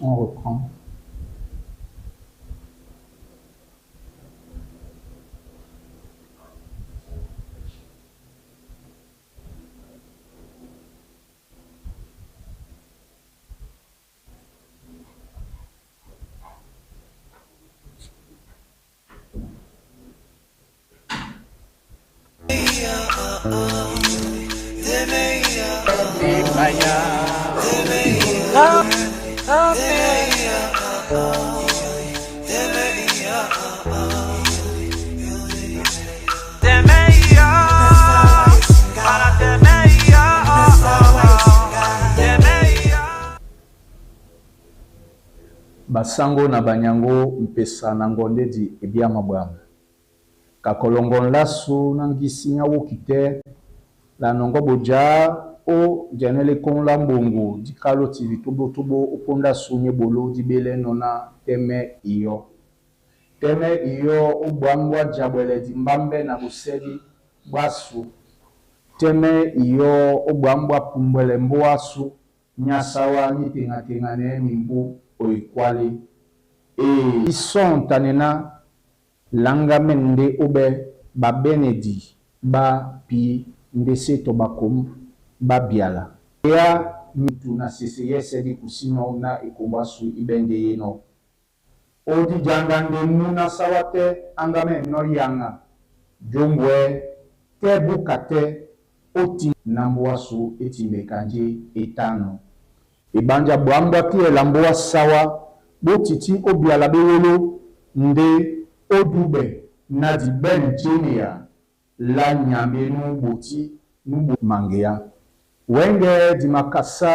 On reprend. Basango na banyango mpesa na ngondedi ebiama bwama. Kakolongo nlasu na ngisi nya wuki tɛ la nɔngɔ boja ó jɛnɛ lekóŋ lá mbongo dikalo ti tobotobo ó póndá asu nyé ɓoló dí ɓélɛ́nɔ̄ ná tɛ́mɛ́ iyɔ́. Tɛ́mɛ́ iyɔ́ ó ɓwǎm ɓwá jabwɛlɛdi mbámbɛ́ na ɓosɛ́dí ɓwásu. Tɛ́mɛ́ iyɔ́ ó ɓwǎm ɓwá pumbwɛlɛ mbóa ásū nyá sáwá ní teŋa-teŋanɛɛ́ mimbú o ekwálé. E isɔ́ɔ́ntanɛ ná laŋgámɛ́n ndé óɓɛ́ ɓaɓɛ́nɛdi ɓá pii ndé sé tɔ ɓakomb ɓá byala. Eá mutu na sese yɛ́sɛ̄ dí kusínɔ̄ ná ekombo ásū íɓɛ́ ndé yénɔ̄. Ó díjaŋga ndé mú ná sáwá tɛ́ áŋgámɛ́nɔ́ yaŋa jómbuɛ́ tɛ́ búka tɛ́ ó ná mbóa ásū é timba ekanjé é tánɔ̄. Eɓánjá ɓwǎm ɓwá kíɛla mbóa sáwá ɓó tití ó byala ɓé wóló ndé ó dúɓɛ ná di ɓɛ̂n jénéa lá Nyambe nú ɓotí nú maŋgeá. Wɛ́ŋgɛ̄ di makasá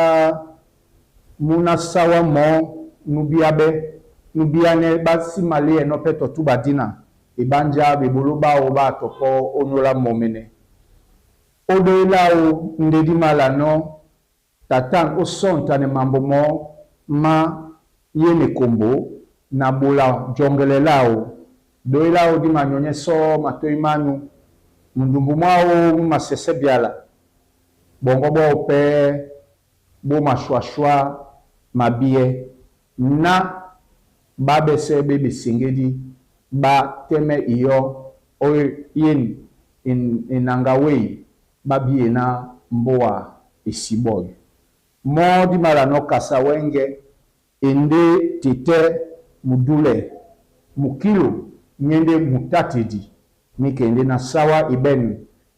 mú ná sáwá mɔɔ́ nú bíáɓɛ́ nú bíánɛ́ ɓá sí maléɛnɔ́ pɛ́ tɔ túɓa dína eɓánjá ɓeɓoló ɓáō ɓá atɔ pɔ́ ónyólá mɔmɛnɛ. Ó ɗói láō ndé dí mālanɔ́ Tatan ó sɔ́ɔ́ntanɛ mambo mɔɔ́ má yé na ekombo na ɓola jɔŋgɛlɛ láō. Ɗói láō dí manyɔ́nyɛ́ sɔ́ matôy mánú. Mundumbu mwáō mú masɛsɛ́ byala. Ɓɔŋgɔ́ ɓwáō pɛ́ ɓó mashwashwá mabíɛ́ ná ɓá ɓɛ́sɛ̄ ɓé ɓeseŋgédí ɓá tɛ́mɛ́ iyɔ́ ó yén enaŋga wêy ɓá bíena mbóa e sibɔ́l. Mɔ́ dí mālanɔ́ kasa wɛ́ŋgɛ̄ e ndé tetɛ́ mudúlɛ mukílo nyé ndé mutátedi níka e ndé ná sáwá e ɓɛ̂n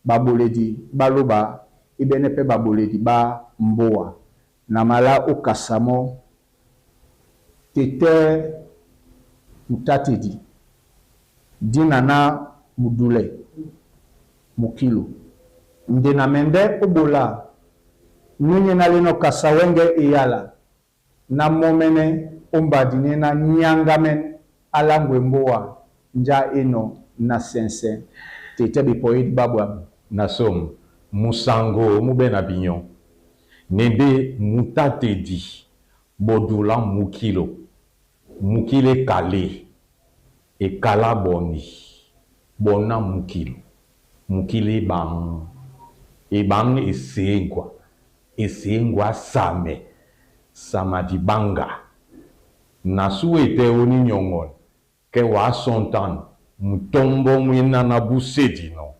ɓaɓoledi ɓá lóɓa e ɓɛ́nɛ́ pɛ́ ɓaɓoledi ɓá mbóa. Na malá ó kasa mɔ́, tetɛ́ mutátedi dína ná mudúlɛ mukílo. Nde na mɛndɛ́ ó ɓola nú nyéná lénɔ̄ kasa wɛ́ŋgɛ̄ eyala ná mɔ́mɛ́nɛ́ ó mbadinɛ́ ná nyáŋgámɛ́n á láŋgwɛ mbóa njá énɔ̄ na sɛŋsɛŋ tetɛ́ ɓepɔyédi ɓá ɓwǎm̀. Na som, musango mú ɓɛ́ na binyɔ́, ne ndé mutatedi bodula mukilo, mukil é kalé, e kalá bɔni, bɔná mukilo, mukil é ɓaŋ, e ɓaŋ eseŋgwa, eseŋgwa samɛ, sama dibaŋga. Na sú etɛ́ óní nyɔŋɔn kɛ́ wǎ sɔ́ntân mutɔ́mbɔ́ mwíná ná búsédinɔ́.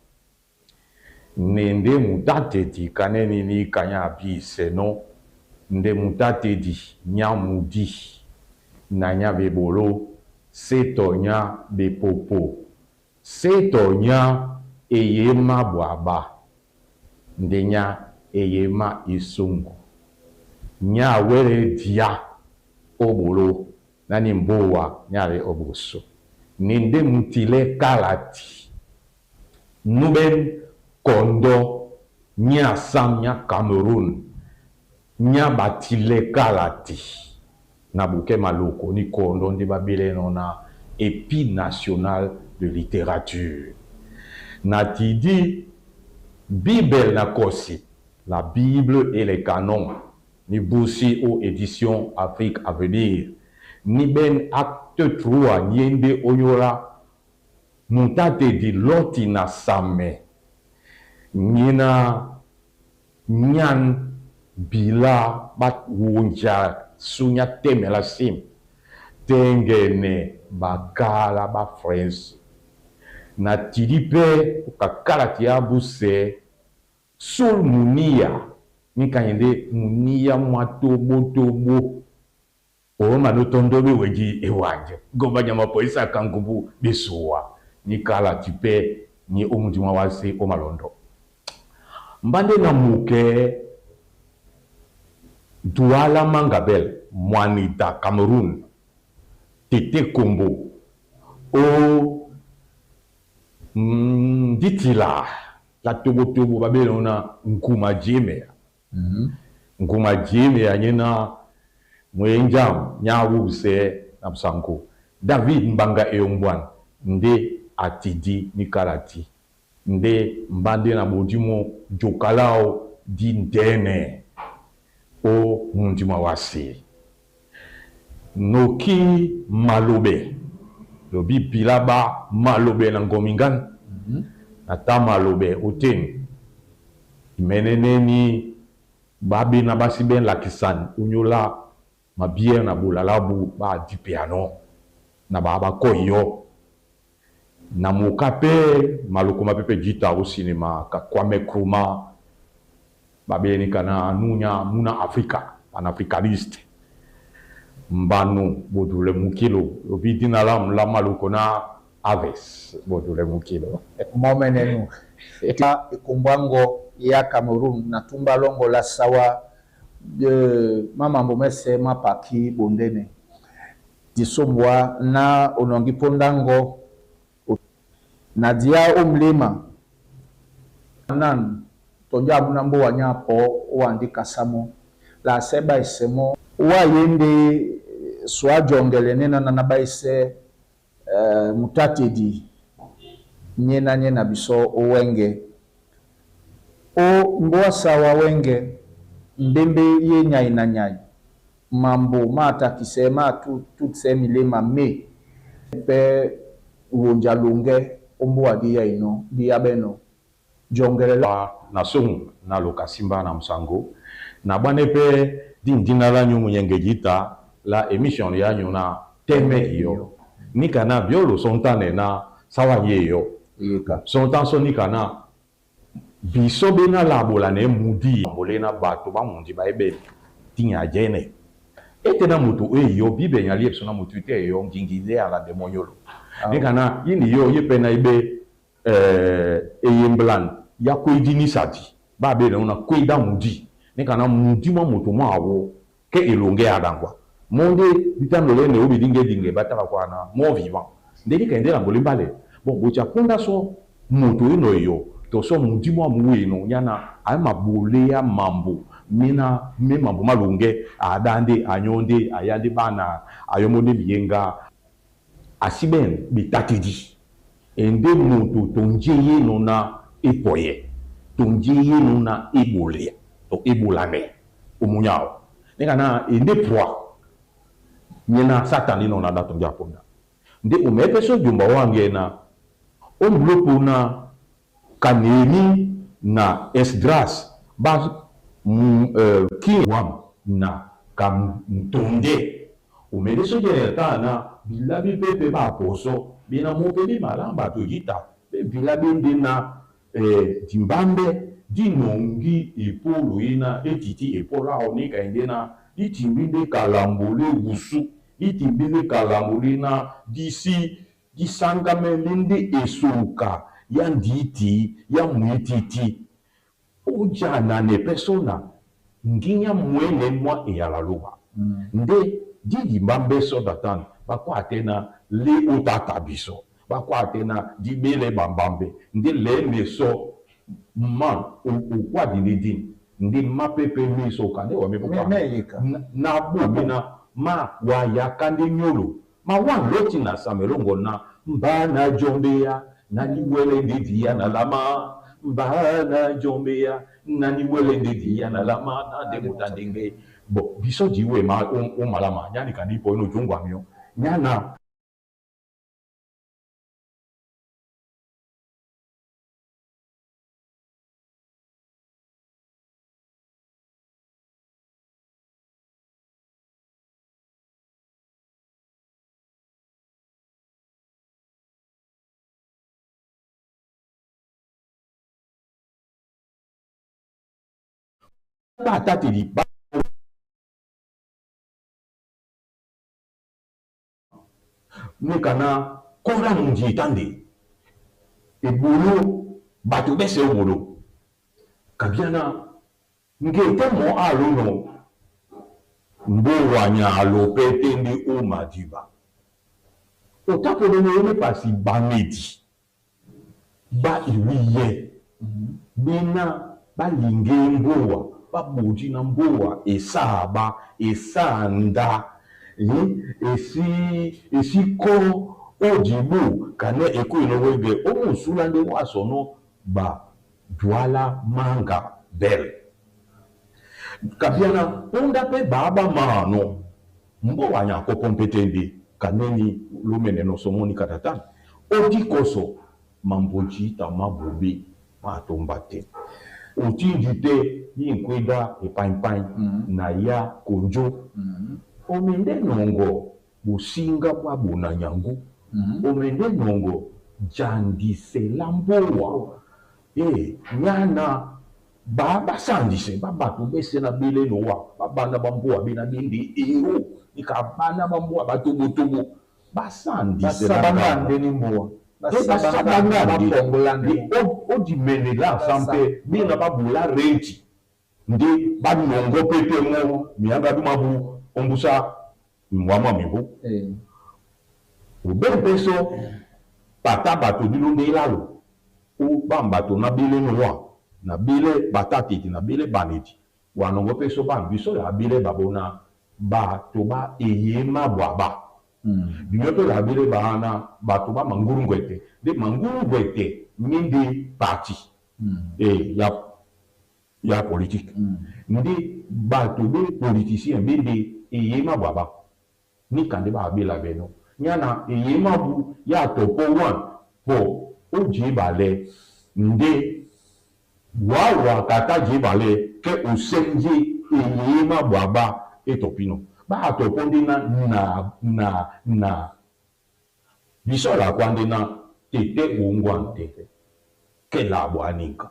Ne ndé mutátedi kanɛ́ ní níka nyá a bísɛnɔ́ ndé mutátedi nyá mudí na nyá ɓeɓoló sé tɔ nyá ɓepopo, sé tɔ nyá e yemá ɓwaɓá, ndé nyá e yemá esóŋgɔ. Nyá a wɛ́lɛ́ diá ó ɓoló ná ní mbóa nyá a lɛ́ ó ɓosó. Ne ndé mutilɛ́ kálati nú ɓɛ́n kɔndɔ́ nyá sám nyá Kamerun nyá ɓatilɛ́ kálati na bukɛ́ maloko ní kɔndɔ́ ndé ɓá ɓélɛ́nɔ̄ ná Épi national de littérature. Na tidi Bible na Kosi, la Bible et les canons, ni busi aux éditions Afrique Avenir, ni ben acte 3 nyende onyora mutate di loti na same nyina nyan bila bat wonja Sunya teme la sim tengene bakala ba France na tidi mpe kakala ti abuse sul munia nikanyende munia mwa tobotobo oma no be wedi ewanje gomba nyama polisa kangubu bisuwa nikala ti mpe ni omundima wase omalondo mbande na muke Douala Mangabel Mwanita Cameroun Tete Kombo o Nditila la tobotobo babele na Nkuma Jemea. Nkuma Jemea nyena mwenjam nyawuse na msanko David Mbanga Eyombwan nde atidi nikalati nde mbande na bodimo jokalao di ndene o mundima wasi noki malobe lobi bilaba malobe na ngomingan. Na ta malobe oteni meneneni babe na basi ben lakisan unyola mabie na bulalabu ba di piano na ba ba koyo na moka pe maloko mapepe jita au cinéma ka Kwame Nkrumah babeni kana nunya muna Afrika panafricaniste mbanu bodule mukilo lobi dina la la maloko na aves bodule mukilo. Momenenu ta ekumbwango ya Cameroun na tumba longo la sawa de mamambo mese mapaki bondene disombwa na onongi pondango na dia omlema nan tonja abuna mbo wanya po wandi kasamo la seba isemo wa yende swa jongele nena na baise mutatedi nyena nyena biso owenge o mboa sawa wenge mbembe ye nyai na nyai mambo mata kisema tu tutse milema me pe wonja longe omboa di ya ino di ya beno jongele la na songu na lokasimba na musango na bane pe di ndina la nyu munyenge la émission ya nyu na teme iyo ni kana biolo sontane na sawa ye yo sontan so ni kana biso be na labola ne mudi mbole na bato ba mundi ba ebe tinya jene ete na mutu e yo bibe nya liepso na mutu te yo ngingi ala de monyolo ni kana yini yo ye pe na ibe eyemblan ya kwedi ni sadi ba be na kweda mudi ni kana mudi mwa mutu mwa awo ke elonge adangwa monde bitandole ne obi dinge dinge bataka kwa na mort vivant ndeni kende na ngolimbale bon bocha kunda so mutu ino yo to so mudi mwa muwe nyana ay mabole ya mambo mina me mambo malonge adande anyonde ayande bana ayomonde biyenga asiben bitatidi ende mutu tonje ye nona epoye tonje ye nona ebole to ebolame omunyao nekana ende poa nyena satani nona da tonje aponda nde omepe so jumba wange na ombulopo na kanemi na Esdras ba ki wam na kamtonde omele so jere ta na bilabi pepe ba poso bina mo pe malamba to jita be bilabi nde na dimbambe di nongi epolo ina etiti epola onika inde na di timbinde kalambole wusu di timbinde kalambole na disi di sangamele nde esoka ya nditi ya mwititi oja na ne persona nginya mwene mwa eyala loba nde di mbambe so datan bakwa atena le otata biso bakwa atena di bele bambambe nde le ne so man okwa dinedin nde mapepe miso kande wa mepo na bo mina ma wa yakande nyolo ma wa loti na samelongo na mbana jombeya nani wele ndidia na lama mbana jombeya nani wele ndidia na lama na de mutandenge bo biso diwe ma o malama nyani kandi po no jungwa mio nyana. Batatedi ba nika na kola mundi etande ebolo bato bese obolo kabiana ngete mo alono mbowa nya alopete ndi o madiba otapololo ene pasi bamedi ba iwiye bena balinge mbowa babodi na mbowa esaba esanda esi esiko odibu kane ekuino wenge omusula nde wasono ba Douala Manga Bel kabiana ponda pe baba mano mbowa nya kokompetende kaneni lumene no somoni katata odikoso mamboji ta mabobe matomba te otindi te yinkweda epaimpai na ya konjo omende nongo bosinga bwa bona nyangu omende nongo jandisela mbowa nyana basandise babato bese na bele nowa babanda bambowa be na bende ero nika bana bambowa batobotobo basandise basabanga mbowa basabanga nde odimenela sampe bina babula renti nde banongo pete mo miyanga dumabu ombusa mwama mibu obe mpeso pata bato dino nde elalo o bambato na bele nowa na bele batateti na bele baneti wanongo mpe so bambiso ya bele babona bato ba eyema bwaba binyo mpe la bele baana bato ba mangurungwete nde mangurungwete minde parti ya politique nde bato be politicien bende eyema bwaba nika nde babela beno nyana eyema bu ya topo wan po oje bale nde wawa kata je bale ke osenje eyema bwaba etopino ba atopo nde na na na na biso la kwa nde na tete ongwa nte ke la bwa nika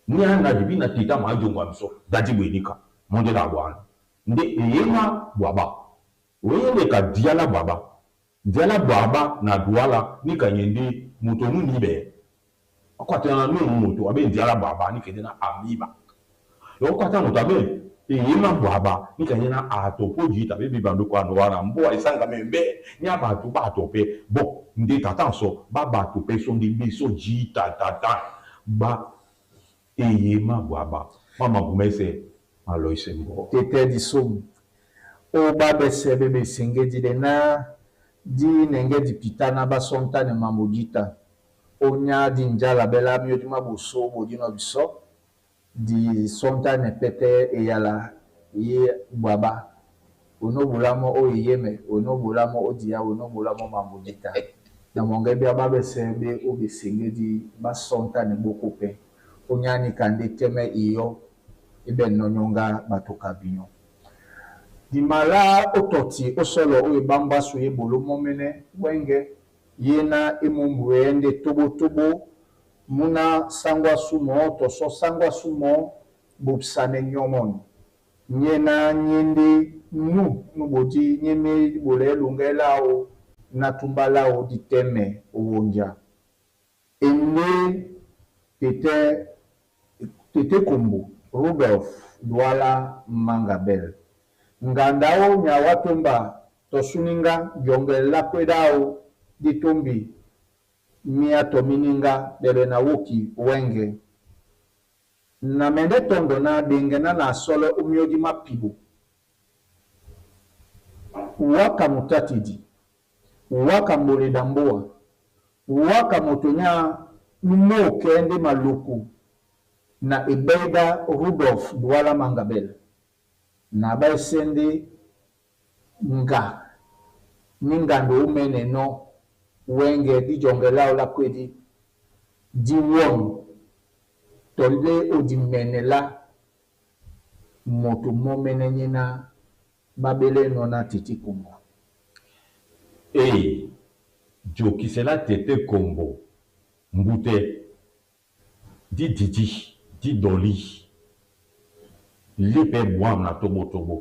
nyana dibi na teta majongwa biso dadi bwenika monde la bwa nde eyema bwaba oyende ka diala bwaba diala bwaba na Douala nika nyende moto nuni be akwatana no moto abe diala bwaba nika na amiba okwata moto abe eyema bwaba nika nyena atopo jita be bibando kwa no wana mboa esanga membe nya bato bato pe bon nde tata so ba bato pe so ndi biso jita tata ba eyema bwaba mama gumese aloise mbo tete di somu o ba bese bebe senge di de na di nenge di pita na basonta ne mamojita onya di njala bela mio di maboso bodi no biso di sonta ne pete eyala ye bwaba ono bulamo o yeme ono bulamo o dia ono bulamo mamojita na monge bia ba bese be o besenge di basonta ne boko pe onya ni kande teme iyo ebe nonyonga batoka binyo di mala ototi osolo oyo ebambaso ye bolo momene wenge ye na emumbu ende tobotobo muna sangwa sumo toso sangwa sumo bobsane nyomon nye na nyende nu nubodi nyeme bole elonga lao na tumba lao di teme owonja ende tete tete kombo Rudolf Douala Mangabel nganda o nyawa tumba tosuninga jongela kwedao di tumbi mia tomininga bebe na woki wenge na mende tondo na denge na na solo umiodi mapibo waka mutatidi waka mboleda mboa waka motonya numo kende maluku na ebeda Rudolf Douala Mangabel na baesende nga ningando umene no wenge di jongela ola kwedi di won tole odi menela moto momene nyina babele no na titi kombo jokisela tete kombo mbute di didi di doli Lepe bwam na tobotobo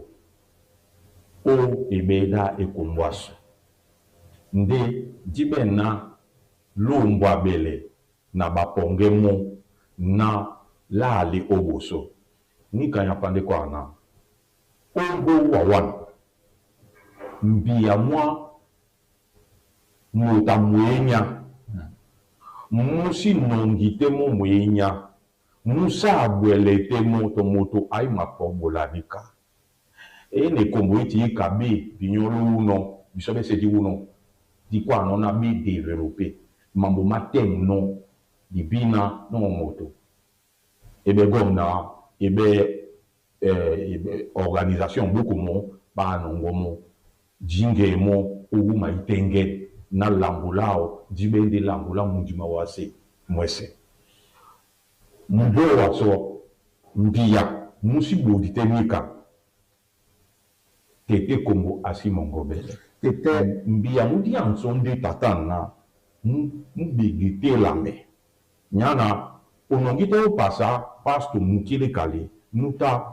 o ebeda ekombwaso nde dibe na lumbwa bele na baponge mo na laali oboso nikanya pande kwana ombo wawana mbia mwa moto amwenya musi nongi te mo mwenya musa abwele te mo to moto ayi mapobolanika ene kombo eti ikabe binyolo uno biso be sedi uno dikwa no na be développer mambo mateng no dibina no moto ebe gomna ebe ebe organisation buku mo ba nongo mo jinge mo owuma itenge na langulao dibende langula mundima wase mwese mbo waso mbia musi bodi te nika tete kombo asi mongobele. Tete mbia mudi ansonde tata na mu bege te lame nyana onongi te opasa pasto mukile kale nuta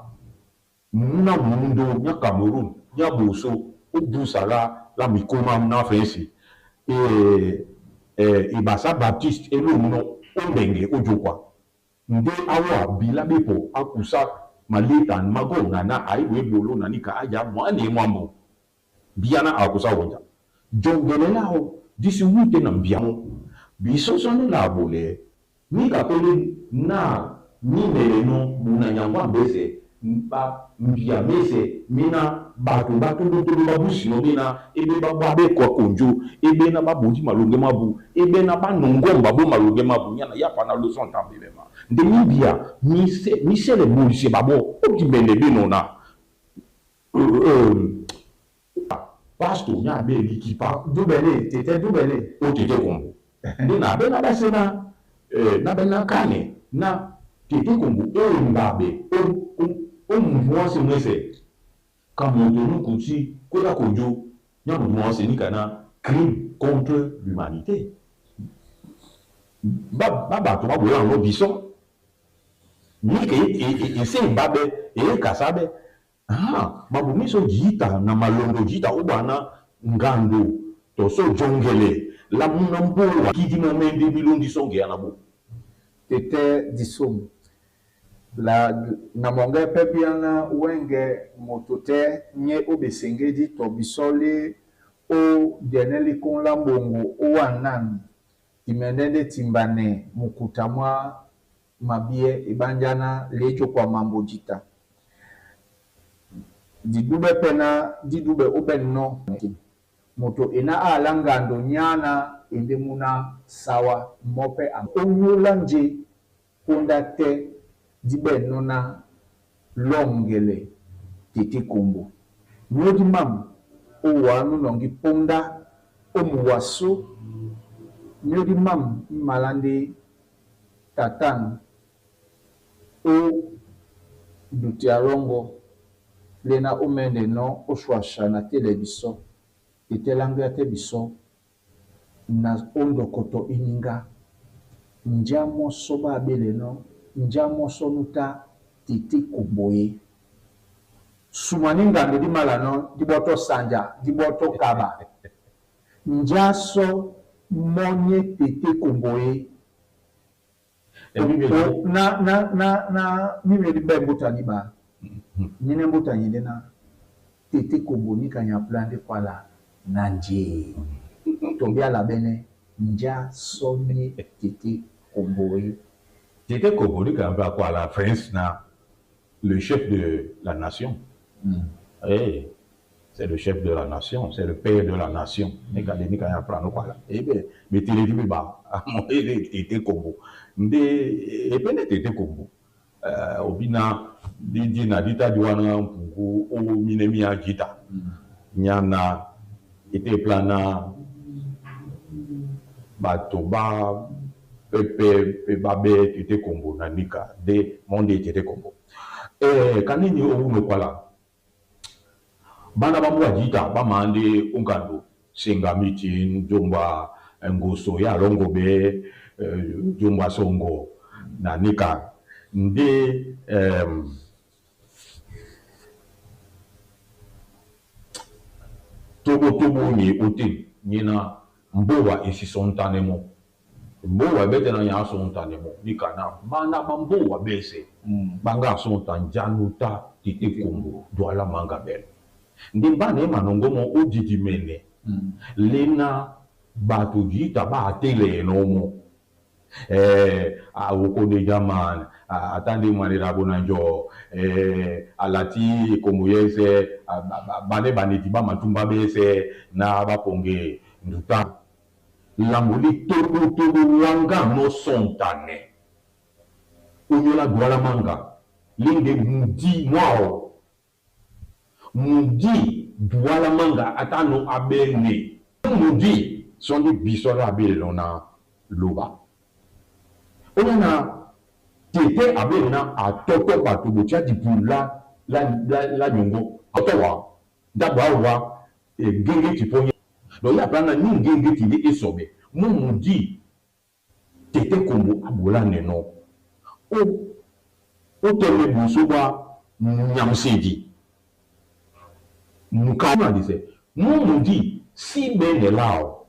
muna mundo nya Cameroun nya boso obusala la mikoma na fensi e ebasa Baptiste elo ombenge ojokwa nde awa bila bepo akusa maleta mago nana aiwe bolo nanika aja mwane mwambo biana akusa wonja jongelelao disi wute na mbiamo bisoso ne la bole nika pele na minele no muna nyangwa mbese ba mbia mese mina bato batolotolo babusi no bena ebe babwa bekwa konjo ebe na babodi malonge mabu ebe na banongomba bo malonge mabu nyana yapa na leçon ntambe bema nde mibia mise misele bolise babo odimene beno na pastor nya be likipa dubele tete dubele o tete kombo nde na be na basena na be na kane na tete kombo e mbabe o mwase mwese kamoto nukuti kwela kojo nya mwase ni kana crime contre l'humanité ba ba bato ba boya ngo biso ni ke ese mbabe e kasabe ah mabu miso jita na malondo jita obana ngando to so jongele la muna mbowa kidi mo mende milondi songe anabo tete disom la na monge pe biana wenge moto te nye obesengedi to bisole o dieneli kun la mbongo o wanan timendende timbane mukuta mwa mabie ebanjana lejo kwa mambo jita didube pena didube obenno moto ena ala ngando nyana ende muna sawa mope onyula nje ponda te dibe nona longele tete kombo nyodi mam owa nongi ponda omuwaso nyodi mam malande tatan o dutiarongo lena omende no oswasha na telebiso etelango ya te biso na ondokoto ininga nja moso ba abele no nja moso nuta tete komboye sumani ngando di mala no di boto sanja di boto kaba nja so monye tete komboye na na na na mimi di be mbuta ni ba nyine mbuta nyinde na tete kombo ni kanya plan de kwala na nje tombia la bene nja sonye tete komboye. Tete Kombo ni kanya kwala France na le chef de la nation. Eh, c'est le chef de la nation, c'est le père de la nation. Ni kanya ni kanya plan kwala. Eh ben, mais télé di ba tete kombo nde epene tete kombo obina di na dita di wana mpungu o minemi ya jita nyana ete plana bato ba pepe pe babe tete kombo na nika de monde tete kombo kanini o kwala bana ba mbwa jita ba mande ungando senga miti njomba ngoso ya longo be njomba songo na nika nde Tobotobo nye ote nye na mbowa esi sontanɛ mɔ. Mbowa bete na nya sontanɛ mɔ. Ni kana bana ba mbowa bese. Banga sonta njanuta tete kombo Douala manga bel. Nde bana e manongo mo odidi mene. Lena bato jita ba atele enomo. Awokode jaman atande mwanela bonanjo alati komuyese bane baneti ba matumba bese na baponge nduta lamoli tobo tobo wanga no sontane onyola Douala manga linde mudi mwao mudi Douala manga atano abene mudi sondi bisola abele lona loba oyana tete abele na atoko bato botia dipula la la la nyongo atowa ndabo awa ngenge ti ponye donc ya plana ni ngenge ti nde esobe mu mudi tete kombo abola neno o oteme buso bwa nyamsedi mukama dise mu mudi si bene lao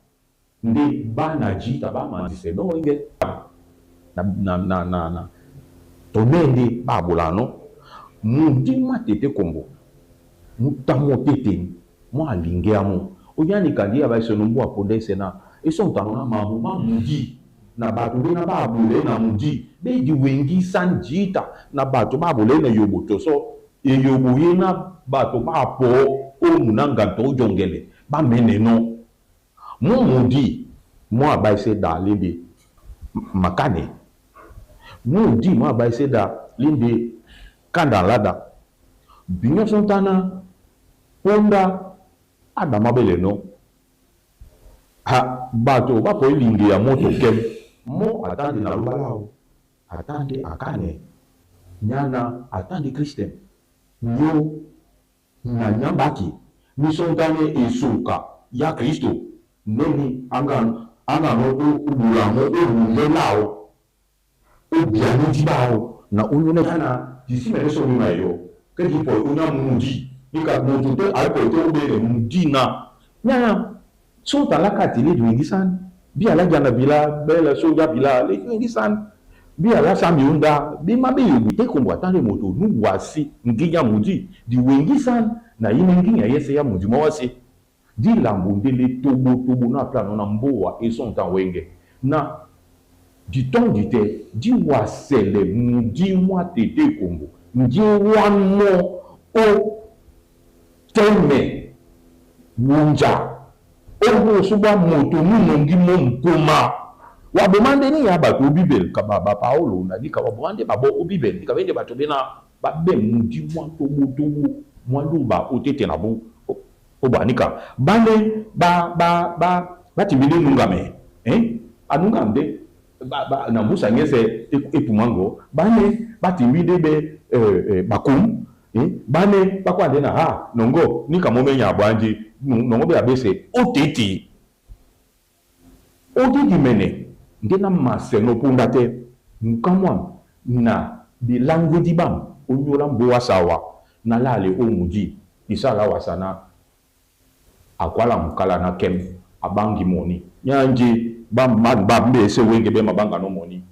nde bana jita ba mandise no nge na na na na na tonende babola no mudi ma tete kombo mutamo tete mo alinge amo oyani kandi ya ba so no mbo aponda ese na eso ntano na mamu ma mudi na bato nde na babule na mudi be di wengi san jita na bato babule na yobo to so eyobo ye na bato ba po o munanga to jongele ba mene no mo mudi mo aba ese da linde makane mudi mo aba ese da linde kanda lada binyo sontana ponda adama bele no ha bato ba po elingi ya moto kem mo atandi na lubalao atandi akane nyana atandi Christian yo na nyambaki misontane esuka ya Kristo neni anga anga no ubula mo ubungelao obiani dibao na unyone na disi mere so na yo kedi po unya mudi nika moto te apo te obele mudi na nyana so talaka tele du ngisan bi ala jana bila bela so ja bila le ngisan bi ala sami unda bi ma be yobu te kombo atande moto nu wasi nginya mudi di wengisan na yime nginya yese ya mudi mawasi di lambo ndele tobo tobo na plano na mbowa e son tan wenge na di ton di te di wasele mudi mwa tete kombo ndi wano o teme wunja obo soba moto nunongi mo nkoma wabomande ni ya bato obibel ka ba Paolo na di ka wabomande babo obibel ka bende bato bena ba be mudi mwa tobo tobo mwa luba otete na bo obanika bale ba ba ba batimbili nungame anunga nde ba ba na musa ngese epumango bale batimbili be bakum bale bakwande na ha nongo nika momenya bwanji nongo be abese otete otete mene ngena maseno punda te nkamwa na bilangwe dibam onyola mbowa sawa na lale omudi isala wasana akwala mukala na kem abangi moni nyanje ba ba mbe se wenge be mabanga no moni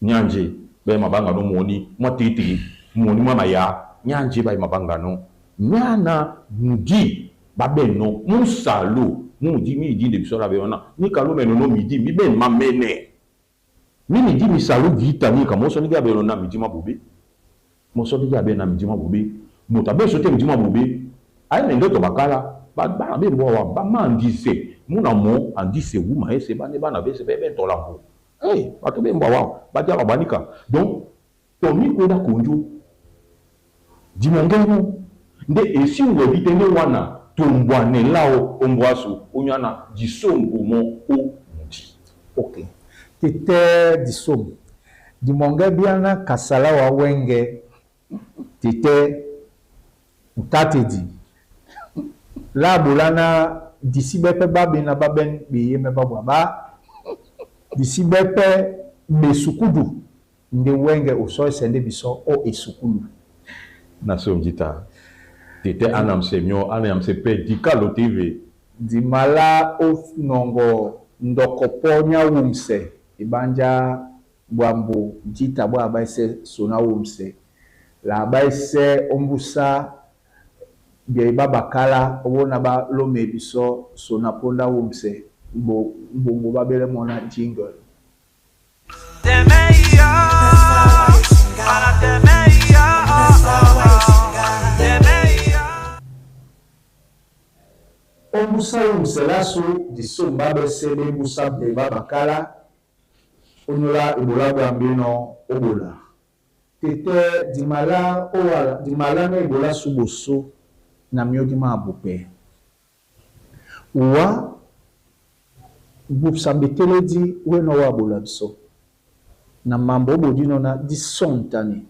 nyanje be mabanga no moni mwatiti moni mama ya nyanje ba mabanga no nyana mudi babe no musalu mudi mi di de bisola be ona ni kalume no no midi mi be mamene mi midi mi salu gita ni ka moso ni ga be no na midi mabobe moso ni ga be na midi mabobe mota be sote midi mabobe ay me ndoto bakala ba ba be bo wa ba mandise muna mo andise wuma ese ba ne ba na be se be be tola ko eh ba to be mbo wa ba dia ba banika donc to mi ko da konjo dimongeno nde esi ngodi tende wana tombwane lao ombwasu onyana disongo mo o mundi. Ok tete disom dimonge biana kasala wa wenge tete utatedi la bolana disi bepe babe na baben beye me babwa ba disi bepe besukudu nde wenge oso sende biso o esukulu na somjita. Tete anamse mio anamse pe Dikalo TV. Dimala ó nɔŋgɔ ndɔkɔ pɔ́ ní awûmsɛ ebanjá bwambo jǐta bwá aɓáísɛ́ son awûmsɛ la aɓáísɛ́ ómbúsá byɛ̌i ɓá bakálá óbóná ɓá lómeye bisɔ́ son a póndá wûmsɛ ɓoŋgo ɓá ɓélɛ́ mɔ́ ná jingle. Ómbúsá wûmsɛ láso, disômba ɓɛ́sɛ̄ ɓé mbúsá byɛ̌i ɓá bakálá ónyólá ebolá bwambénɔ̄ ó ɓola. Tetɛ́ dimalánɛ́ ebolá sú ɓosó na myɔ́ dí mábupɛ́. Wǎ bupsa ɓetélédi wénɔ̄ wá ɓola bisɔ́. Na mambo ó ɓodínɔ̄ ná dísɔ̂ntane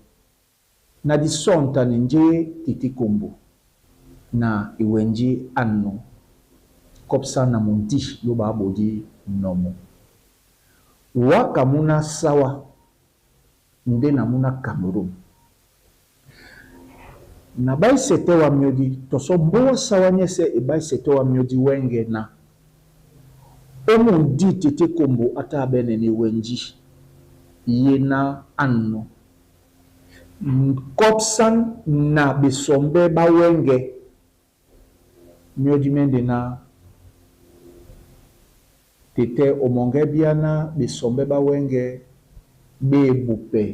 na dísɔ̂ntane njé Tete Kombo na ewɛnjé ánɔ̄ kɔ́psá na mundí ló ɓá ɓodí nɔmɔ. Wǎ ka mú ná sáwá ndé na mú ná Kamerun. Na ɓáísɛ tɛ́ wá myɔ́dí tɔ sɔ́ mbóa sáwá nyɛ́sɛ̄ e ɓáísɛ tɛ́ wá myɔ́dí wɛ́ŋgɛ̄ ná ó mundí Tete Kombo á táɓɛ́nɛ̄ na ewɛnjí yé ná ánɔ̄ kɔ́psán na ɓesɔmbɛ́ ɓá wɛ́ŋgɛ̄ myɔ́dí mɛ́ndɛ̄ ná tetɛ́ o mɔŋgɛ́ bíá ná ɓesɔmbɛ́ ɓá wɛ́ŋgɛ̄ ɓá e bupɛ́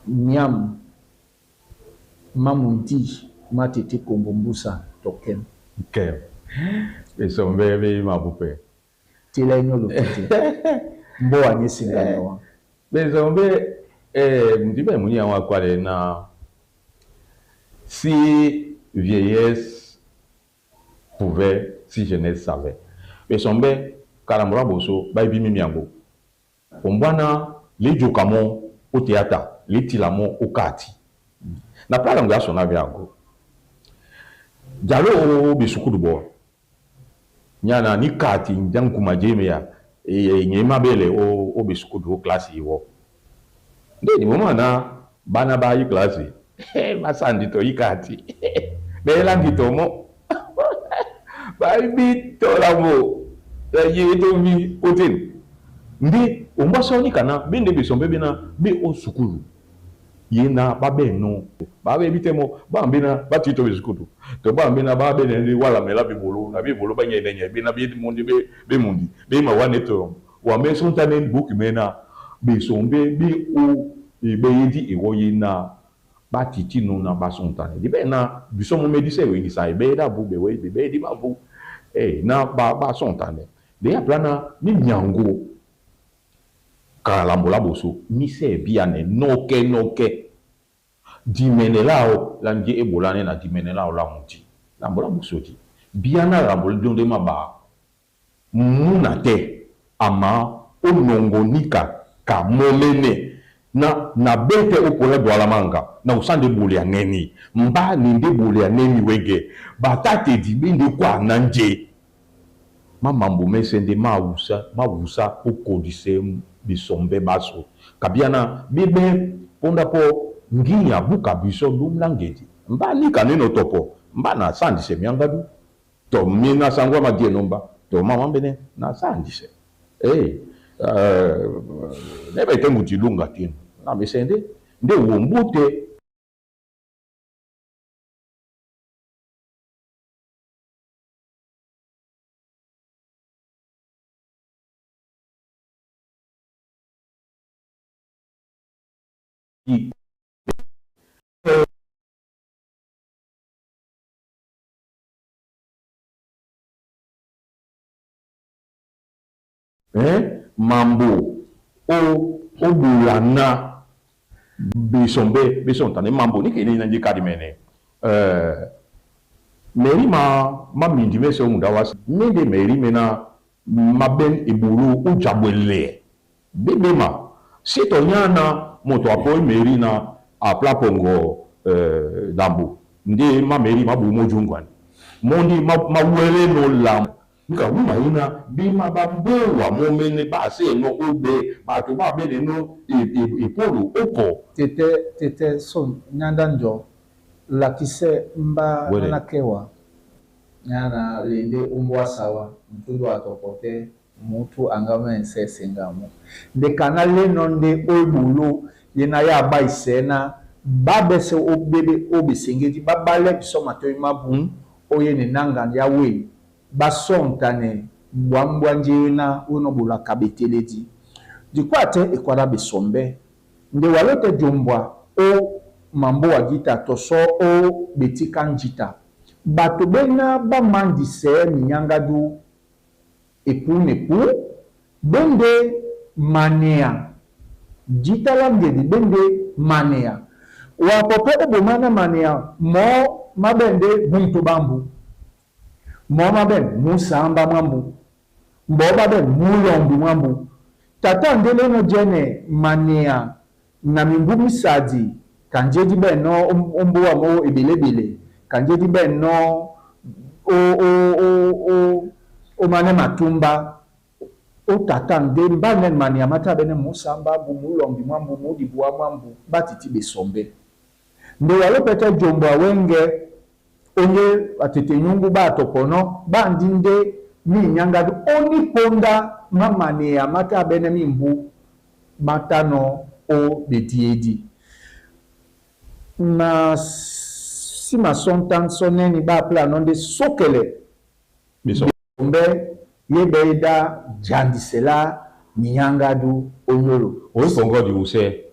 myǎm má mundí má Tete Kombo mbúsa tɔ kɛ́m. Kɛm. Ɓesɔmbɛ́ ɓé mabupɛ́. Tela enyolo tete. Mboa nyé singani wa. Ɓesɔmbɛ́ eh, ndibe muni yango akwale na si vieillesse pouvait, si jeunesse savait. Ɓesɔmbɛ́ kalambola boso bayebi mimi yango. Ombwana lidjuka mo o théâtre, litila mo o kati. Na pala ngo asona byango. Jalo o bisukulu bo. Nyana ni kati njankuma jeme ya e nyema bele o o bisukulu o classe iwo. Nde ni mwana bana ba yi classe. Masandi to ikati. Bela ndito mo. Ba bi to la mo. Ye to mi otin. Nde ombasa ni kana be nde besombe bena be o sukulu. Ye na ba be no. Ba be bitemo ba mbena ba tito besukulu. To ba mbena ba be ne wala mela be bolo na be bolo ba nye nye be na be mundi be be mundi. Be ma wane to. Wa me sonta ne book mena besombe be o e be yedi e wo ye na ba titi no na ba sonta ne. Di be na biso mo medise we ni sa e be da bu be we be be di ba bu. Eh na ba ba sonta ne. De ya plana ni nyango kalambola boso mise biane noke noke dimenela o la nje ebola ne na dimenela o la muti lambola boso di biana lambola donde ma ba muna te ama o nongo nika ka momene na na bete o pola douala manga na usande bole ya neni mba ninde bole ya neni wenge batate di binde kwa na nje ma mambo mesende ma wusa ma wusa o kodise bisombe baso kabiana bibe ponda po nginya buka biso lumla ngeti mba nika neno topo mba na sandise miangadu to mina sangwa madie nomba to mama mbene na sandise eh nebe tengu tilunga tino na mesende nde wombute eh mambo o obulana bisombe bisontane mambo ni kene na ndikadi mene meri ma ma mindi mese omunda wasi mende meri mena maben ebulu ujabwele bebe ma sito nyana moto apo meri na apla pongo dambu ndi ma meri ma bu mojungwan mondi ma ma wele no la Nika wuma yina bima bambowa momene base no obe bato ba bene no epolo opo. Tete tete so nyanda njo lakise mba Wele. na kewa nyana lende umbwa sawa mtundu atopote mutu angama ensese ngamo nde kana leno nde oybulu ye na ya ba isena babese obebe obesengedi babale biso matoi mabu oyene nanga ya we basontane bwambwa nje na ono bolaka beteledi dikwa te ekwala besombe nde walote djombwa o mambo wa gita toso o betika njita bato bena bamandise minyangadu epu nepu bende manea jitala ngedi bende manea wapope obomana manea mo mabende muntu bambu mo mabende musamba mwambu mbo babende mulombi mwambu tata ndele no jene manea na mimbu misadi kanjedi beno ombowa mo ebelebele kanjedi beno o o o o omane matumba o tata nde mbane mania mata bene musamba mbu mulombi mwambu mudibwa mwambu batiti besombe nde walo pete djombo awenge onye atete nyungu batopono bandi nde minyangadu oniponda mamania mata bene mimbu matano o bediedi na nsima sontanso neni baplano nde sokele Biso. Mbe ye beida jandisela minyangadu onyolo. Oyi kongo di use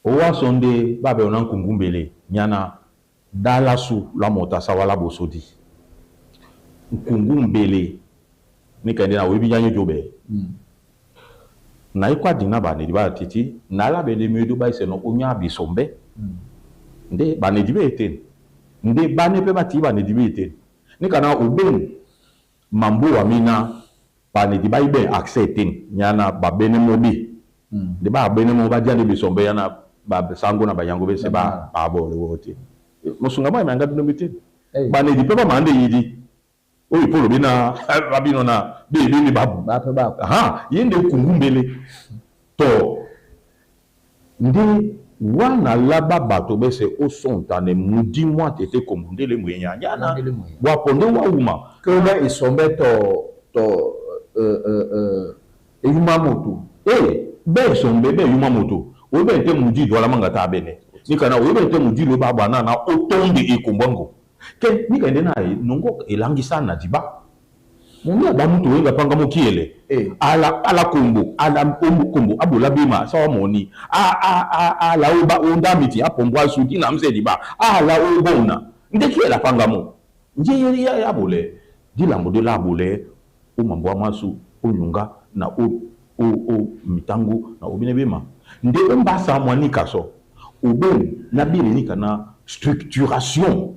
owa sonde babe ona nkungumbele nyana dalasu la mota sawala bosodi nkungumbele ni kende na oyebi nyanyo jobe. Na ikwa dina banedi ba titi na ala bende miedo ba iseno onya bisombe. Nde banedi be ete nde bane pe bati banedi be ete ni kana oben mambo wa mina banedi ba ibe accès ete nyana ba bene mobi. Nde ba bene mo ba diande bisombe yana ba sango na banyango be se ba ba bo le wote mosunga ma manga dino bite. Hey. Banedi pe ba mande yidi oyo polo bina babino na be be ni babu. Ba pe ba. Aha yende kungumbele to nde wana laba bato bese osonta ne mudi mwa tete komundele mwenya nyana. Mundele mwenya. Waponde wa uma. Ke be esombe to to eyuma moto. Eh be sombe be yuma moto oyo be te mudi dola manga ta bene ni kana oyo be te mudi lo ba bana na otonde ekombwango ke ni kende na ye nongo elangisa na diba mundu ba mutu wenga panga mokiele. Eh. Ala ala kombo ala ombo kombo abola bema sawa moni a a a ala oba onda miti apombwa suti na mse diba ala obona nde kiela panga mo nje ye ya ya bole dilambo de la bole o mambo amasu onyunga na o o o mitango na obine bema nde ombasa mwani kaso oben na bile ni kana structuration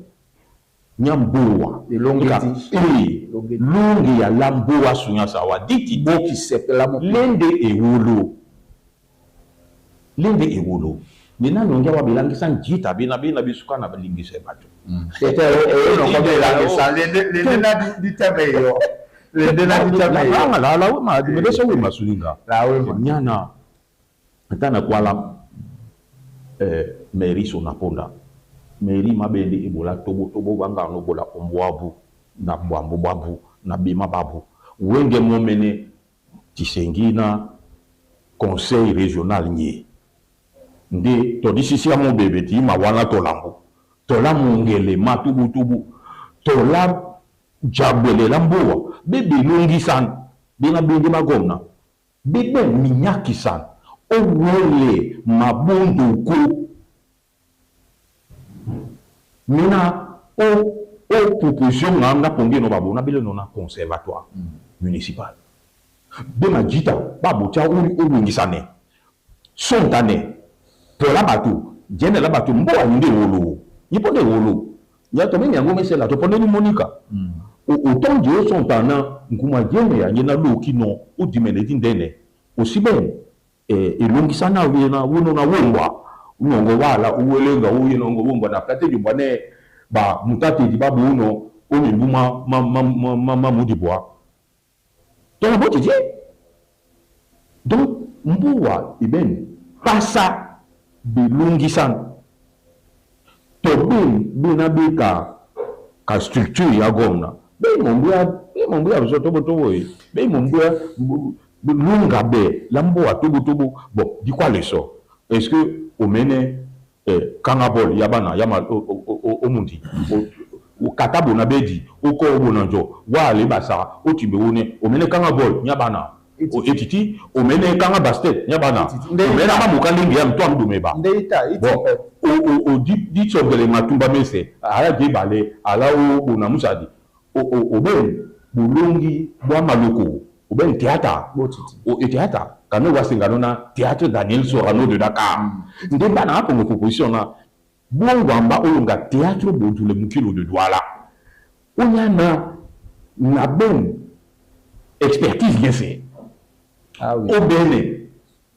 nyamboa. Elongeti. Eh, Elongeti. Longe ya lamboa sunya sawa diti Boki sepela mo. Lende ewolo lende ewolo nina nongia wa bilangisa njita bina bina bisuka na balingisa bato. Tete e no ko be langisa lende lende na di teme yo lende na di teme yo. La la la ma di meso we masulinga. La we ma. Nyana ntana kwala mairie so naponda mairie mabende ebola tobo tobo banga no bola ombwabu na bwambo bwabu na bima babu wenge momene tisengina conseil régional nye nde todisisi ya mobebe ti ma wana tolambo tola mongele matubutubu tola jagbelela mbowa bebe longisana bena benge bagomna bebe minyakisana owele mabondoko mina o o proposition nga nga pongi no babo na bele no na conservatoire municipal be majita babo tia uli olongisane sontane tola bato jene la bato mbowa nde wolo yipo nde wolo ya to menyango mesela to ponde ni monika. O autant de sontana nguma jene ya nyena loki no o dimene dindene osibe e elongisana we na wono na wongwa unongo wala uwelenga uye nongo wongwa na plate jumbane ba mutate di babu uno o O mimbu ma mudi bwa tona botiti. Donc mbuwa ebeni pasa belongisana to be bena be ka structure ya gomna be mombuya, be mombuya biso tobo tobo ye be mombuya lunga be la mboa tobo tobo. Bon, di quoi leso est-ce que omene kanga bol ya bana ya ma o mundi o kata bona bedi o ko bona njo wa le basa o timbe wone omene kanga bol nya bana o etiti omene kanga basket nya bana omene ba mukandi ngia mto amdu meba ndeita iti. Bon, o di di tsogele matumba mese ala je bale ala o bona musadi o ben bolongi bwa maloko o ben théâtre o théâtre kanu wasingano na théâtre Daniel Sorano de Dakar. Nde bana apongo proposition na bongwamba oyo nga théâtre Bodule Mukilo de Douala oya na ben expertise bien fait. Ah oui. O bene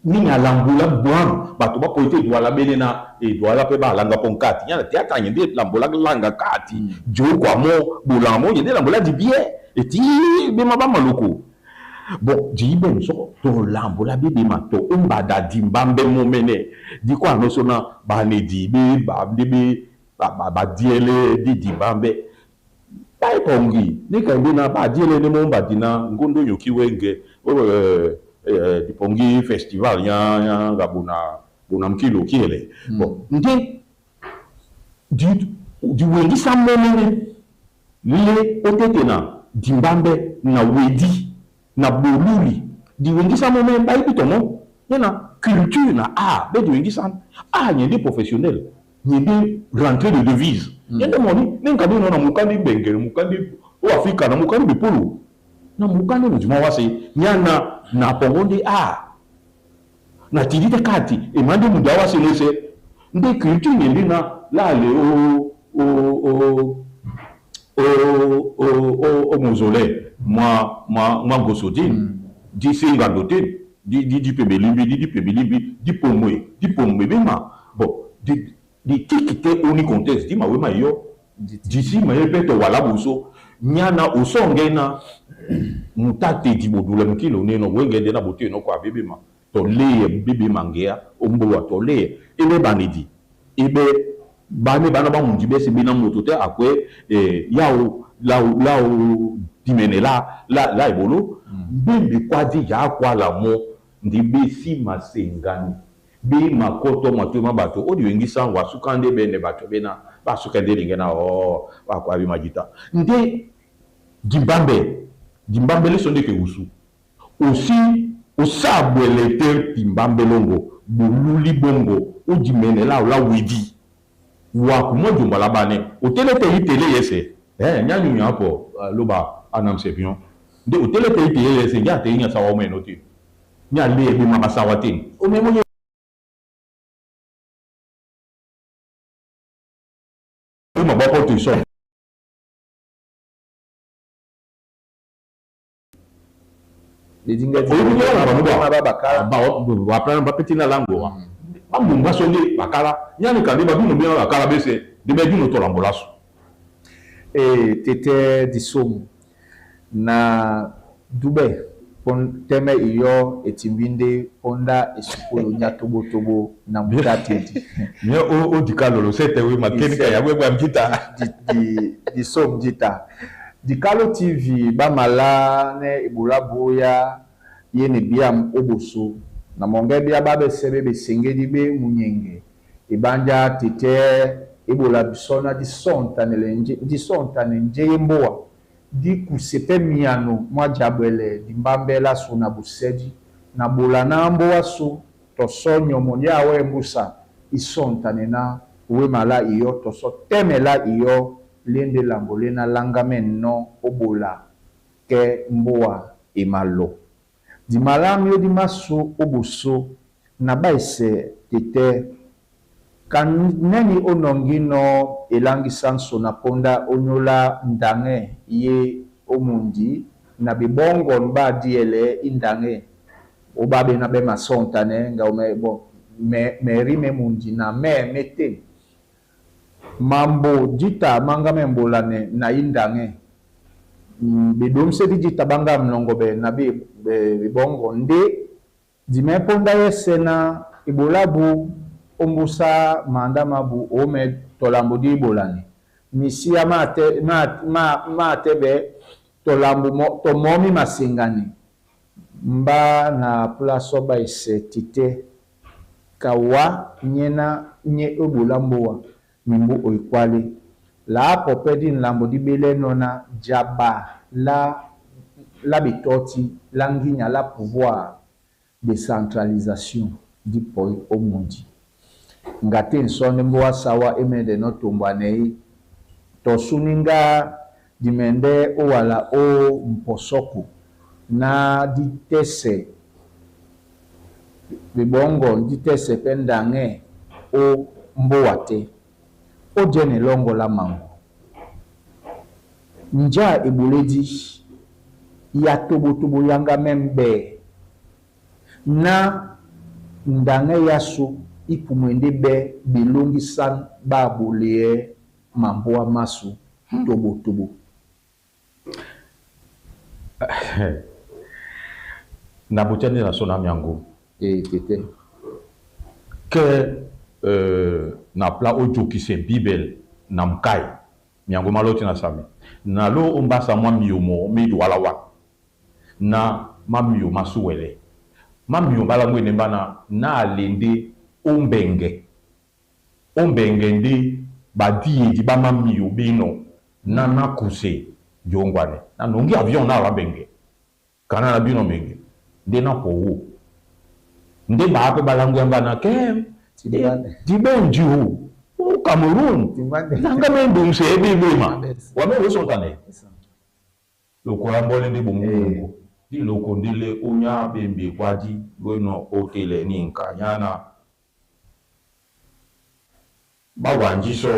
ni alambula bwam bato ba poite Douala bene na e Douala pe ba langa pon kati nya théâtre nyende lambola langa kati jo kwa mo bolamo nyende lambola di bien et ti be ma ba maloko. Bon, di ben so to lambola be be ma to umbada di mbambe mo mene di kwa no so na ba ne di be ba de be ba diele di di mbambe ba pongi ni ka ndina ba diele ne mo mbadi na ngondo yoki wenge di pongi festival nya nya ga bona mkilo kiele. Bon, nde di wengi sa mo mene le otete na di mbambe na wedi na boluli di wengisa mo me ba ibito mo na culture na art be di wengisa art nyende professionnel nyende rentrée de devise nyende moni ne nkadi no na mukandi bengere mukandi o Afrika na mukandi bipulu na mukandi mujuma wase nyana na pongo art na tidite kati e mande muda wase no se nde culture nyende na la le o mausolée moi gosodine di singa dote di di di pebelimbi di di pebelimbi di pomwe bema. Bon, di tikite oni contexte di ma we ma yo di si ma yepe to wala buso nyana osonge na mutate di bodula mkilo ne no wenge de na bote no kwa bebe ma to le bebe mangea ombo to le ebe banedi ebe bane bana ba mundi be se bina moto te akwe yao la dimene la ebolo bembe kwa di ya kwa la mo ndi be si masengani be makoto mato ma bato o di wengisa wa sukande be ne bato be na ba sukande lingena o ba kwa bi majita nde dimbambe le sonde ke usu aussi o sabwele te dimbambe longo boluli bongo o dimene la la wedi wa kumo jumbala bane o tele te itele yese nyanyu nyapo loba anam sepion nde o tele te itele yese nya te nya sawa me noti nya le be ma sawa te o me mo ma ba porte so le dinga di ba bakala ba wa plan ba petit na lango wa ba munga so nde bakala nyani kande ba bino bien bakala bese de be bino to lambolaso. E tete di somu na dube pon teme iyo etimbinde ponda esukolo nya tobo tobo na mutatedi nye o dikalo lo sete we makenika ya we bwa mjita di somu dita Dikalo TV ba mala ne ebola boya ye ne biam oboso na monge bia ba be sebe be sengedi be munyenge ebanja tete ebola bisona di sonta ne lenje di sonta ne nje mboa di kusepe miano mwa jabwele di mbambela so na busedi na bola na mboa so to sonyo monya we mbusa isonta ne na we mala iyo to so temela iyo lende lambole na langame no obola ke mboa emalo di malamio di maso oboso na baise tete kaneni onongino elangi sanso na ponda onyola ndange ye omundi na bibongo mba diele indange obabe na be masontane nga ome bon me meri me mundi na me mete Mambo díta máŋgámɛ́ embolanɛ na índɛŋɛ́, ɓeɗǒmsédí jǐta ɓá ŋgâ mlɔŋgɔɓɛ na ɓebɔ́ŋgɔ ndé di mɛ̌ póndá yɛ́sɛ̄ ná eɓoló ábū ó mbúsá maŋdá mábū ómɛ́ tɔ lambo dí íɓolane, misíá má tɛ́ɓɛ́ tɔ mɔ́ mí maseŋgane mbá na púlásɔ́ ɓá esɛ titɛ́ ka wǎ nyɛ́ ná nyé ó eɓoló á mbóa mimbú ó ekwálé. La ápɔ pɛ́ dí nlambo dí ɓélɛ́nɔ̄ ná jaba lá ɓetɔ́tí lá ŋgínya lá pouvoir de centralisation dí pɔí ó mundi. Ŋga tê nsɔ́ ndé mbóa á sáwá é mɛ́ndɛnɔ́ tombwanɛí tɔ súníŋgá di mɛndɛ́ ó wala ó mpɔsɔ́ko ná dí tɛ́sɛ ɓebɔ́ŋgɔ dí tɛ́sɛ pɛ́ ndaŋɛ́ ó mbóa tɛ́. Ó jɛ́nɛ lɔ́ŋgɔ́ lá maŋgo. Njá eɓolédí ya tobotobo yáŋgámɛ́ m̀ɓɛɛ ná ndaŋɛ́ yásū í pumwɛ ndé ɓɛ́ ɓelóŋgísán ɓá ɓoleɛ́ mambóa másū tobotobo. Na botia nde na so na miango. E tete. Ke na pla ojokise Bible na mkai miango maloti na sami. Na lo ombasa mwa miomo mi douala wa. Na ma mio masuwele. Ma mio bala ngwene bana na alende ombenge. Ombenge ndi badie di ba ma mio bino na na kuse jongwane. Na nongi avion na la benge. Kana na bino menge. Nde na powo. Nde ba pe balangu yamba na kem. Di ben jihu. O Cameroun. Nanga men dum se bi bi ma. Wa me wo sontane. Lokola mbole ndi bongo. Di loko ndile onya bembe kwadi gono otele ni nka nyana. Ba wanji so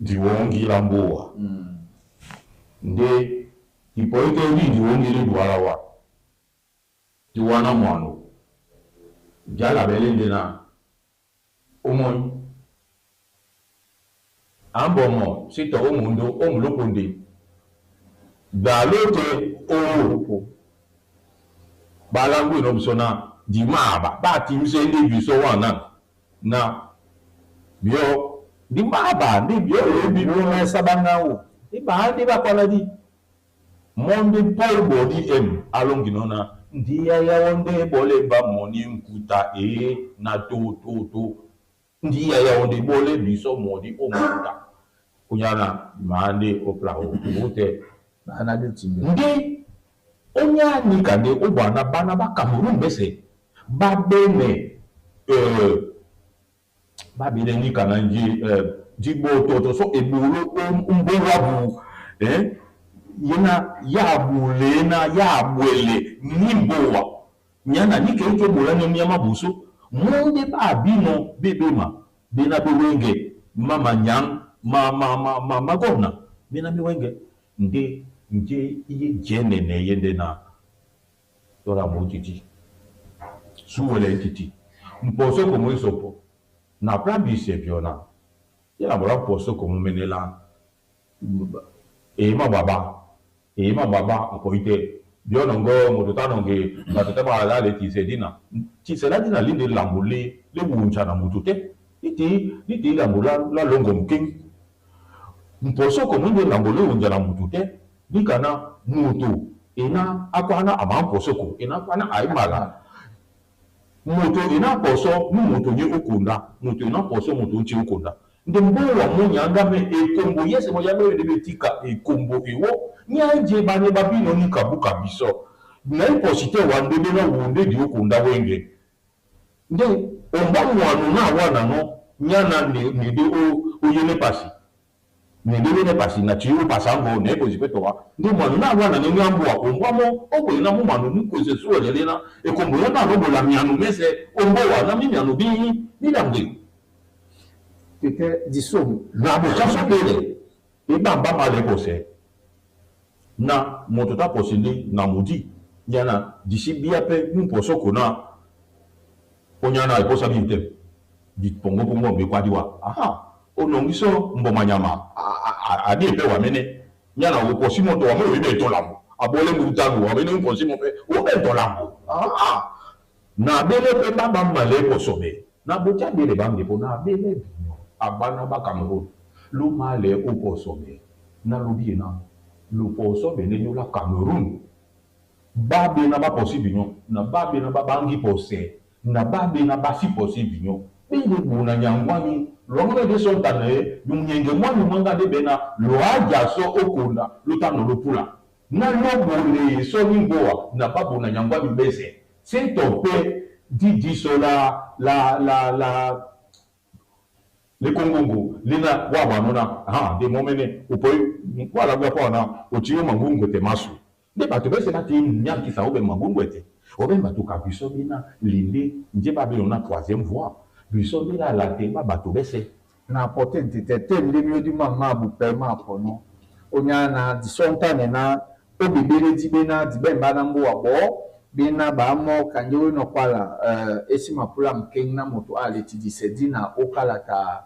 diwongi la mboa. Nde ipoite ndi diwongi le duala wa. Diwana mwano. Jala bele ndena. Omoni. Ambomo sito omundo omulokonde. Dalote o. Balangu ino bisona di maba ba ti mise ndi biso wana na bio di maba ndi bio e bi no na sabanga o. Di ba ndi ba kwala di. Monde Paul bodi m alongi nona ndi ya ya onde bole ba moni nkuta e na to to to. Ndi ya ya onde bole biso modi o mkuta. Kunyana mande opla o ute. Bana de timbe. Ndi onya ni kande obwana bana ba Cameroun bese. Ba bene ba bene ni kana nji jigbo to to so ebolo mbowa bu yena ya bule na ya bwele ni mbowa. Nyana ni ke ke bola ni nyama buso. Monde ba bino bebe ma bena be wenge mama nyang ma ma ma ma magona bena be wenge nde nje iye jene ne yende na tora mo titi suwele titi mposo ko mo isopo na plan bi se biona yela bola mposo ko mo menela e ma baba e ma baba ko ite biona ngo mo tota no nge ba tota ba la le ti se dina ti se la dina linde lambole le wuncha na mutute iti iti lambola la longo mking mposo ko mo nde lambole wuncha na mutute nikana mutu ina akwana ama mposo ko ina akwana aimala moto ina poso mu moto nye okunda moto ina poso moto nchi okunda nde mbowa mu nyanga me ekombo yese mo yame de betika ekombo ewo nyanje bane babino ni kabuka biso na iposite wa ndebe na wonde di okunda wenge nde omba mwanu na wana no nyana ne ne de o oyene pasi ne de ne pasi na chi o pasango ne ko zipeto wa nde mwanu na wana ne nyambo wa omba mo obo ina mu mwanu mu ko se suo le na ekombo ya na robo la mianu mese ombo wa na mi mianu bi ni la ngwe tete disomu na bo cha so bele e ba ba ma le ko se na moto ta posinde na mudi nyana disi bia pe mu poso ko na onyana e posa bi te di pongo pongo be kwa diwa aha Onongiso mboma nyama adi epe wamene nyana oposi moto wame oyibe etolambo abole ngutanu wamene mposi mo pe obe etolambo ah na bele pe baba male kosobe na botia bele bambe po na bele binyo abana ba Cameroun lo male oposobe na lobi na lo posobe ne la Cameroun babe na ba posi binyo na babe na ba bangi pose na babe na basi posi binyo bele buna nyangwani longo de sontane nyenge mwani mwanga de bena lo aja so okonda lo tano lo pula na lo bole so nimboa na babu na nyangwani bese c'est topé di so la la la la le kongongo lina wa banona ha de momene upoi wala bwa pona otiyo mangungu te masu de bato bese na ti nyakisa obe mangungu ete obe bato kabiso bina linde nje ba na troisième voie biso bila la te ba bato bese na porte ntete te nde mi odi ma bu pe ma pono onya na disontane na obebele di be na di be mba na mboa bo bena ba mo kanje we no kwala esi mapula mkeng na moto aleti di se dina okala ta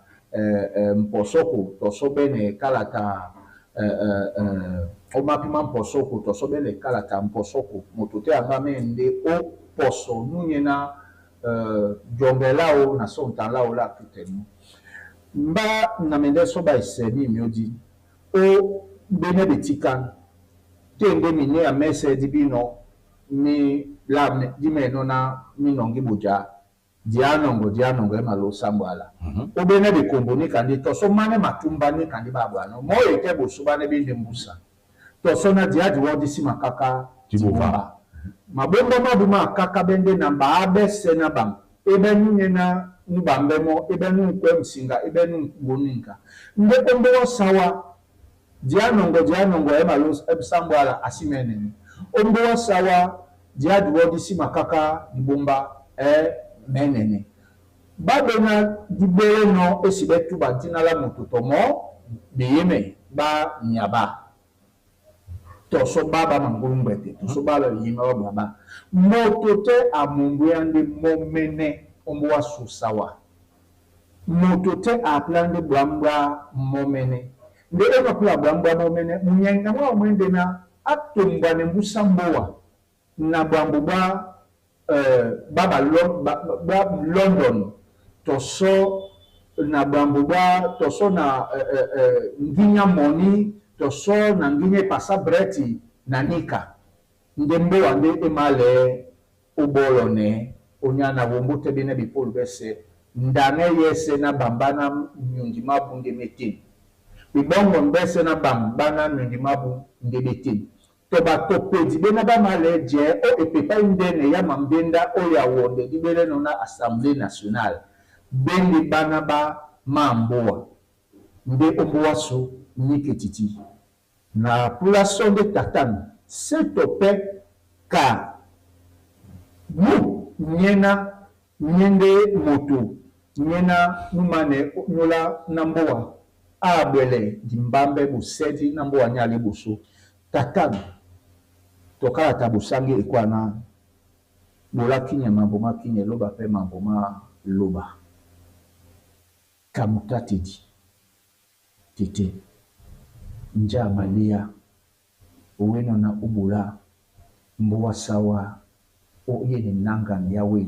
mposoko toso bene kala ta omapima mposoko toso bene kala ta mposoko moto te anga me nde o poso nunye na jongela o na sontan la o la tutenu mba na mende so ba ese mi miodi o bene betikan te nde mi ne amese di bino mi la di meno na mi nongi buja dianongo dianongo e malo sambwala o bene be kombo ni kandi toso mane matumba ni kandi babwa no mo ete boso bane bi ndembusa toso na dia di wodi si makaka tibova mabomba mabu makaka bende na ba abese na bam ebe nunye na nubambe mo ebe nunkwe msinga ebe nunkuboninka nde kombo sawa dianongo dianongo e malo sambwala asimenene ombo sawa dia di wodi si makaka dibomba e menene babena dibele no esi betu ba dina la moto tomo beyeme ba nyaba toso baba mangulumbete toso baba yima ba baba moto te amumbu yande momene ombo wa susawa moto te aplande bwambwa momene nde ema pula bwambwa momene munyenga mwa mwende na atombwa ne mbusa mbowa na bwambu bwa baba ba London toso na bwambu bwa toso na nginya moni toso na nginya pasa breti na nika nde mbowa nde emale obolo ne onyana wombo te bene bipolu bese ndane yese na bamba na nyundi mabu nde mete bibongo mbese na bamba na nyundi mabu nde mete to bato pedi bena bamale je o epepa ndene ya mambenda o ya wonde dibele no na Assemblée nationale bende bana ba mamboa nde omboa so niketiti na pula sonde tatan setope ka mu nyena nyende moto nyena numane nyola na mboa abwele dimbambe busedi na mboa nyale buso tatan tokala tabusangi ekwana bola kinya mambo makinya loba pe mambo ma loba kamuta tedi tete nja malia oweno na ubula mbowa sawa o yene nanga yawe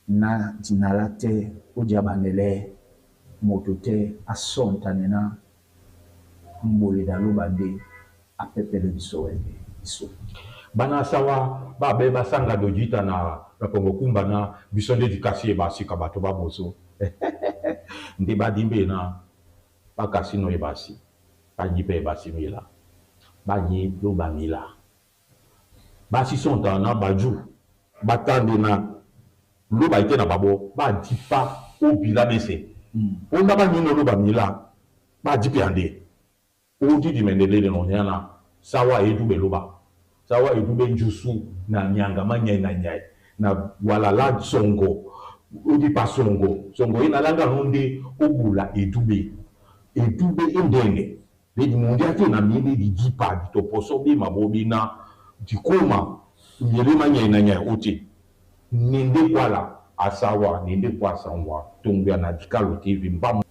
na dinala te ojabanele moto te asonta nena mbole da loba nde apepele biso wende biso bana sawa ba be basanga dojita na rapongo kumba na biso nde dikasi e basika bato baboso nde badimbe na bakasi no ebasi banyi pe ebasi mila banyi loba mila basi sonta na baju batande na loba ite na babo badipa obila bese onda banyi no loba mila badipe ande odi di mendelele no nyana sawa edu be loba sawa edu be njusu na nyanga manya na nyai na wala la songo odi pa songo songo ina langa nonde obula edube edube endene be di mondia te na mini di dipa di toposo be mabobi na di koma nyele manya na nyai oti ninde kwala asawa ninde kwa sanwa tongwa na dikalo TV mbam.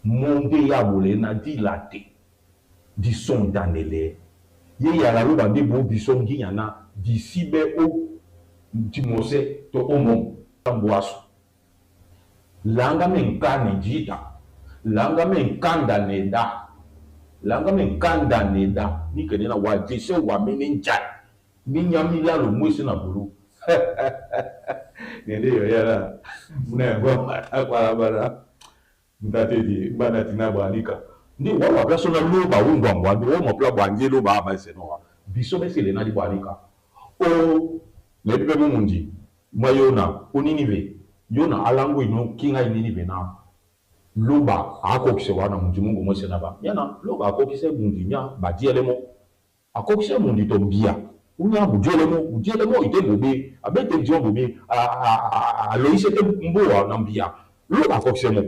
Monde ya bole na dila te di sontanele ye yala loba nde bo biso nginya na disibe o dimose to omo mbwaso langa me nkane jita langa me nkanda neda langa me nkanda neda ni kene na wa jese wa mene njai ni nyamila lo mwese na bulu nende yo yala muna yango akwala ntatedi bana tina bwanika ndi wa wa place na loba ungwangwa ndi wa mapla bwanje loba aba senoa biso besele na di bwanika o lebi pe mundi mwa yona oninive yona alango ino kinga ininive na loba akokise wana mundi mungu mwese na ba yana loba akokise mundi nya badielemo akokise mundi to mbia unya budielemo budielemo ite bobe abete dion bobe a a a loise te mboa na mbia loba akokise mo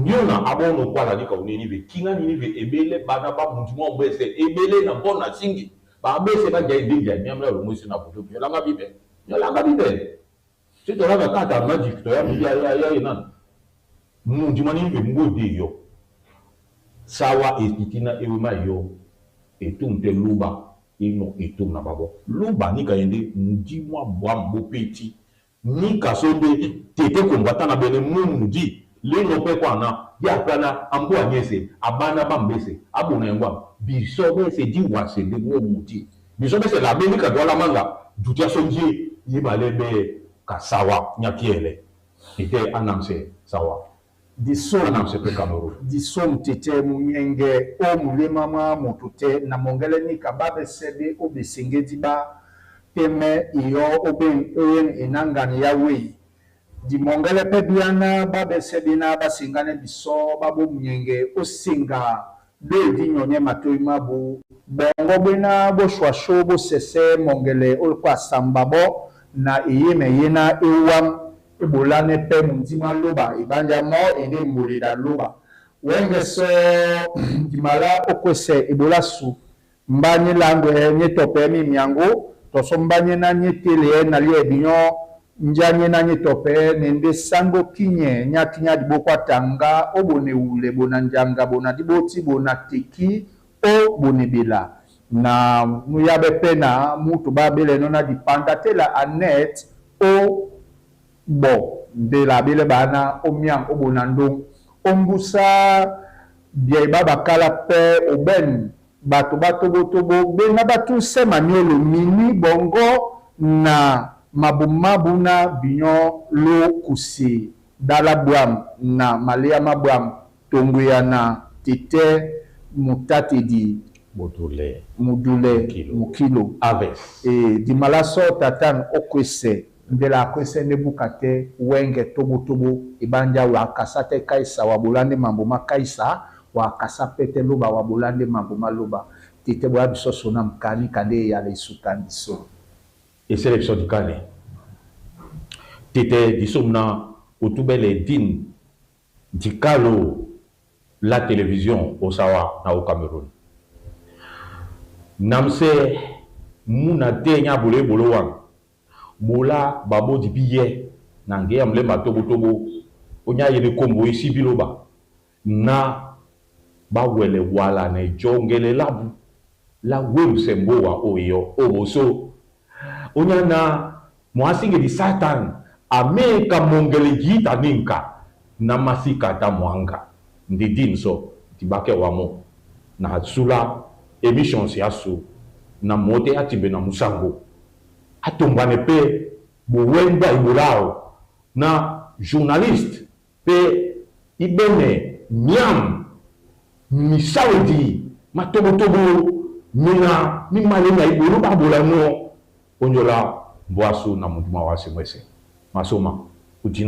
nyona abono kwala nika oninive kinga ninive ebele bana ba mundi mwa mbese ebele na bona singi ba bese ba jai dinga nyamla lo mwese na budu yolanga bibe yolanga bibe si tolaka kaka magic to ya ya ya ya nana mundi mwa ninive ngode yo sawa etitina ewema yo etum te luba ino etum na babo luba nika yende mundi mwa bwa mbopeti nika sonde tete kombata na bene mu mundi leno pe kwana ya plana ambu anyese abana bambese abona yangwa biso bese di wase de mu mundi biso bese la beni ka dola manga dutia sonje yibale be kasawa nyakiele ite anamse sawa Disom anamse pe Cameroun disom tete munyenge o mulema mwa moto te na mongele nika babesebe o besengedi ba teme iyo oben oyen enangani ya wei di mongele pe biana babesebe na basengane biso babo munyenge osenga be di nyonye matoi mabu bongo bena boshwasho bosese mongele olokwa samba bo na eyeme ye na ewam ebolane pe mundima loba ebanja mo ende mbolela loba wenge so dimala okwese ebola su mbanye langwe nye tope mi miango toso mbanye na nye tele na lie binyo njanye na nye tope nende sango kinye nya kinya dibokwa tanga obone ule bona njanga bona diboti bona teki o bonebela na muyabe pe na mutu babele nona dipanda tela anet o bo ndela bele bana omiang obona ndong ombusa biaiba bakala pe oben bato batobotobo bena batuse maniolo mini bongo na mabumabu na binyo lo kusi dala bwam na malea mabwam tonguya na tete mutatedi Botule mudule Mukilo. mukilo Aves e dimala so tatan okwese ndela akwese nebuka te wenge tobotobo ebanja wakasa te kaisa wabolande mambo makaisa wakasa pe te loba wabolande mambo maloba tete boya biso sona mkani kande eyala esukandi so et sélection du Kane. Tete disomna otubele din dikalo la télévision au Sawa na au Cameroun. Namse muna te nya bole bolo wang. Bola babo di billet na nge amle matobo tobo onya yele kombo isi biloba na ba wele wala ne jongele labu la wemse mbowa oyo oboso onya na mwasinge di satan ameka mongele jita ninka na masika ta mwanga ndi dinso tibake wamo na sula émission si asu na mote atimbe na musango atombane pe bowenda ibolao na journaliste pe ibene miam misawedi matobotobo mina mimale na ibolo babola no onyola mbwasu na munduma wase mwese masoma ujina.